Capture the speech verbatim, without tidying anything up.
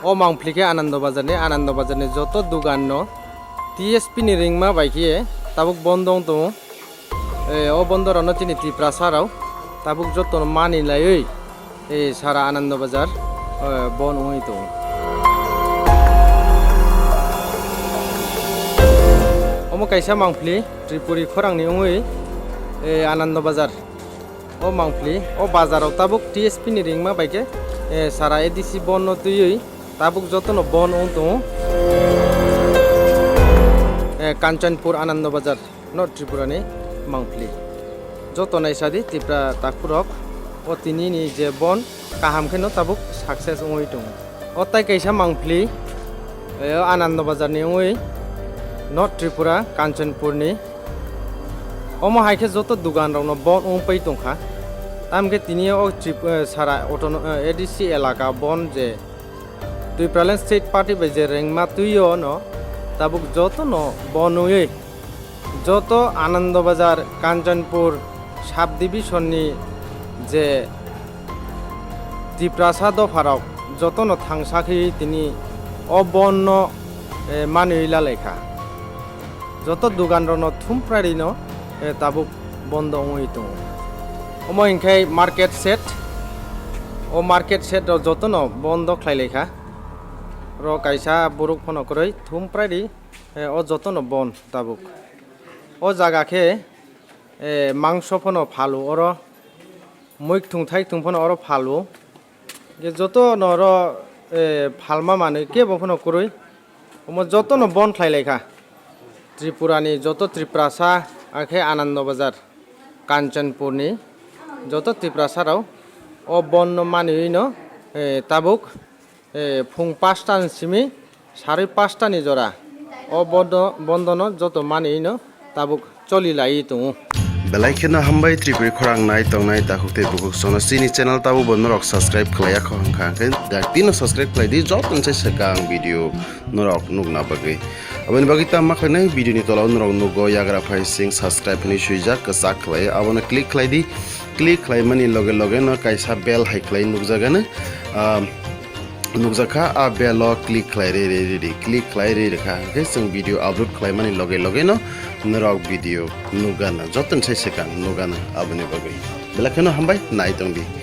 O mangpili khe Anando Bazar ni, Anando Bazar ni joto dugan no T S P ni ringma bai khe tabuk bondo wng tongo. Eh, o bondo rok no chini Tiprasa rok tabuk joto no mani laiwi, eh, sara Anando Bazar, eh, bon wngwi tongo. Omo kaisa mangpili Tripuri khorang ni wngwi, eh, Anando Bazar. O mangpili, o bazar rok tabuk T S P ni ringma bai khe, eh, sara A D C bon no twiwi tabuk joto no bon wng tongo. Eh, Kanchanpur Anando Bazar no Tripura ni mangpili. Joto naisadi Tipra takhurok o tini ni je bon kaham khe no tabuk success wngwi tongo. O tai kaisa mangpili, eh, o Anando Bazar ni wngwi North Tripura, Kanchanpur ni. Omo hai khe joto dugan rok no bon wng pai tongkha. Tamkhe tini o Trip-, eh, sara autono-, eh, A D C elaka bon je Tipraland State Party bai je rengma twi o no tabuk joto no bon wngwi joto Anando Bazar, Kanchanpur sub division ni je Tiprasa dopharok jotono thangsa khe tini o bon no, eh, manwi lalaikha. Joto dugan rokno thumprari no, eh, tabuk bondo wngwi tongo. Omo hinkhe market shed, o market shed rok jotono bondo khlailaikha. Ro kaisa borok phano kwrwi thumprari, eh, o jotono bon tabuk. O jaga khe, eh, mangso phano phalo oro, muikwthwng thaikwthwng phano oro phalo. Hwnkhe jotono oro, eh, phalma manwi kebo phano kwrwi. Omo jotono bon khlailaikha. Tripura ni joto Tiprasa, akhe Anando Bazar, Kanchanpur ni joto Tiprasa rok o bon no manwi no, eh, tabuk eh, phung pasta ni simi sarwi pasta ni jora o bondo, bondo no joto manwi no tabuk choli laiwi tongo. Belai kheno hambai Tripuri khorang nai tongnai takhuk tei bukhuk sono chini channel tabuk bo norok subscribe khlaiya kho hwnkha hwnkhe dak tino subscribe khlai di joto ni sai swkang video norok nukna bagwi. Aboni bagwi tamo khlainai video ni tola o norok nugo yagra phai sing subscribe hinwi swijak kwchak khlai abono click khlai di. Click khlaimani loge loge no kaisa bell hai khlai nukjagano. Ah, nukjakha, a bell o click khlai re, re, re, re, click khlai re, re kha. Hwnkhe chwng video upload khlaimani loge loge no norok video nukgana, joto ni sai swkang nukgana aboni bagwi. Belai kheno hambai, nai tong di.